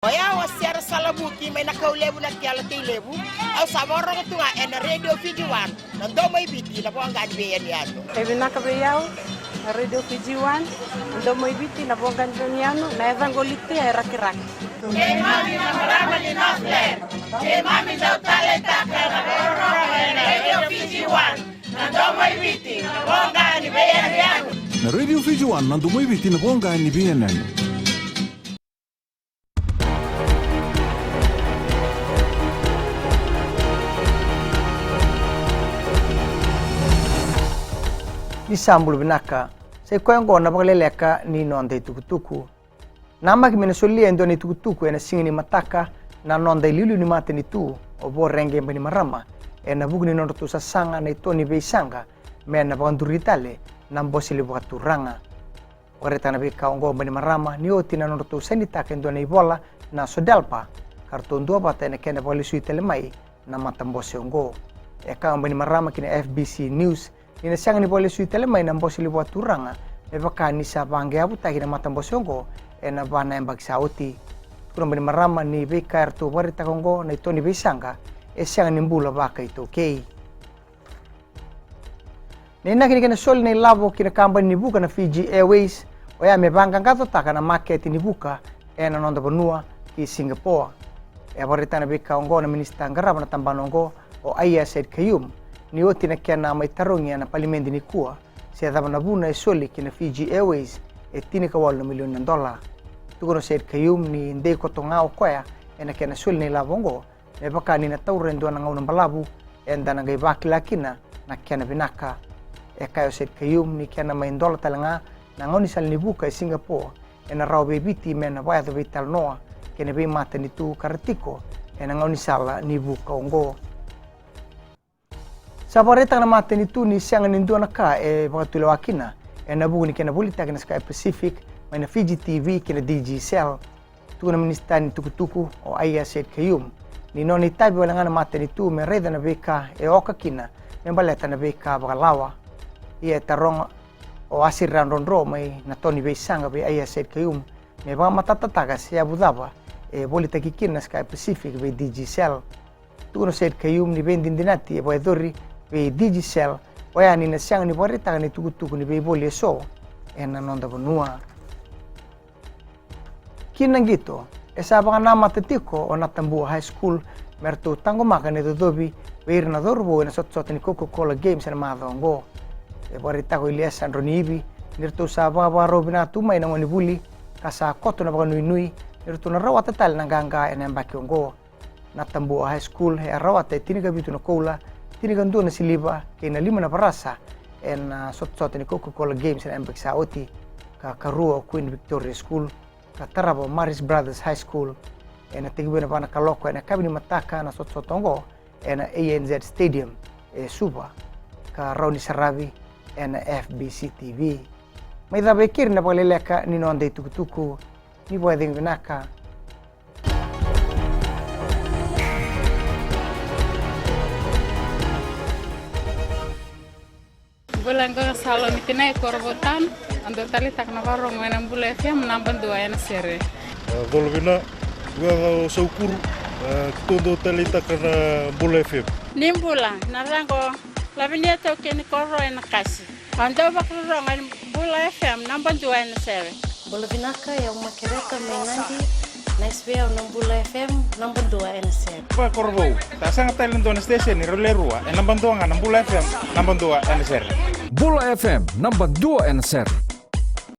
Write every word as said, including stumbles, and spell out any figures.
O yau o Sera Salavuki mai na Kaulevu na Kela Teilevu. Au sa vakarorogo tu ga ena Radio Fiji One, na domo i Viti, na voqa ni veiyanuyanu. E vinaka vei au na Radio Fiji One, na domo i Viti, na voqa ni veiyanuyanu, na yacaqu o Litia e Rakiraki. Keimami na marama ni Northland, keimami dau taleitaka na vakarorogo ena Radio Fiji One, na domo i Viti, na voqa ni veiyanuyanu. Na Radio Fiji One, na domo i Viti, na voqa ni veiyanuyanu. Ni sa bula vinaka, sa i koya oqo na vakaleleka ni noda itukutuku. Namaki me na solia e dua na itukutuku ena siga ni mataka na noda iliuliu ni matanitu o Voreqe Bainimarama ena vuku ni nodratou sasaga na ito ni veisaqa me na vakaduri tale na bose levu vakaturaga. Vakaraitaka na veika oqo o Bainimarama ni oti na nodratou sainitaka e dua na ivola na SODELPA, ka ratou duavata ena kena vakalesui tale mai na matabose oqo. E kaya o Bainimarama ki na F B C News ni na sega ni vakalesui tale mai na bose levu vakaturaga me vaka ni sa vaqeavutaki na matabose oqo ena va na yabaki sa oti. Tukuna o Bainimarama ni veika eratou vakaraitaka oqo na ito ni veisaqa e sega ni bula vakaitaukei. Na inaki ni kena soli na ilavo ki na kabani ni vuka na Fiji Airways, oya me vaqaqacotaka na makete ni vuka ena noda vanua ki Singapore. E vakaraitaka na veika oqo na minisita qarava na tabana oqo, o Aiyaz Sayed-Khaiyum, ni oti na kena mai tarogi ena palimedi nikua se cava na vuna e soli ki na Fiji Airways e tinikawalu na milioni na dola. Tukuna o Sayed-Khaiyum ni dei koto ga o koya ena kena soli na ilavo oqo, me vaka ni na taura e dua na gauna balavu eda na qai vakila kina na kena vinaka. E kaya o Sayed-Khaiyum ni kena mai dola tale ga na gaunisala ni vuka e Singapore, ena rawa vei Viti me na vakayaco veitalanoa kei na veimatanitu ka ra tiko ena gaunisala ni vuka oqo. Sa vakaraitaka na matanitu ni sega ni dua na ka e vakatulewa kina ena vuku ni kena volitaki na Sky Pacific mai na Fiji T V ki na Digicel. Tukuna na minisita ni tukutuku, o Aiyaz Sayed-Khaiyum, ni nona itavi wale ga na matanitu me raica na veika e oka kina me baleta na veika vakalawa. Ia e taroga o Asira Drodro mai na to ni veisaqa vei Aiyaz Sayed-Khaiyum me vakamatatataka se yavu cava e volitaki kina na Sky Pacific vei Digicel. Tukuna o Sayed-Khaiyum ni veidinadinati e vakayacori vei Digicel oya ni na sega ni vakaraitaka na itukutuku ni veivoli eso ena noda vanua. Ki na qito, e sa vakanamata tiko o Natabua High School me ratou taqomaka na icocovi vei ira na cauravou ena sotasota ni Coca-Cola Games ena macawa oqo. E vakaraitaka o Iliesa Droniivi ni ratou sa vakavakarau vinaka tu mai na gonevuli ka sa koto na vakanuinui ni ratou na rawata tale na qaqa ena yabaki oqo. Natabua High School e a rawata e tinikavitu na koula, tinikadua na siliva kei na lima na varasa ena sotasota ni Coca-Cola Games ena yabaki sa oti, ka karua o Queen Victoria School, ka tarava o Marist Brothers High School. Ena tekivu ena va na kaloko ena yakavi ni mataka na sotasota oqo ena A N Z Stadium e Suva, ka rawa ni saravi ena F B C T V. Mai cava e keri na vakaleleka ni noda itukutuku. Ni vakacegu vinaka. Bula, qo na Salomi Tinai, Korovou Town. Au dau taleitaka na vakarorogo ena Bula F M naba dua ena sere. A, colo vina, qo o Saukuru, a, keitou dau taleitaka na Bula F M. Ni bula, na yacaqu o Lavinia Taukei ni Koro ena Kasi. Au dau vakarorogo ena Bula F M naba dua ena sere. Bula vinaka, o yau Makereta mai Nadi, nice vei au na Bula F M naba dua ena sere. Vakakorovou, sa sega tale e dua na station ni rau le rua, e naba dua ga na Bula F M naba dua ena sere. Bula F M naba dua ena sere.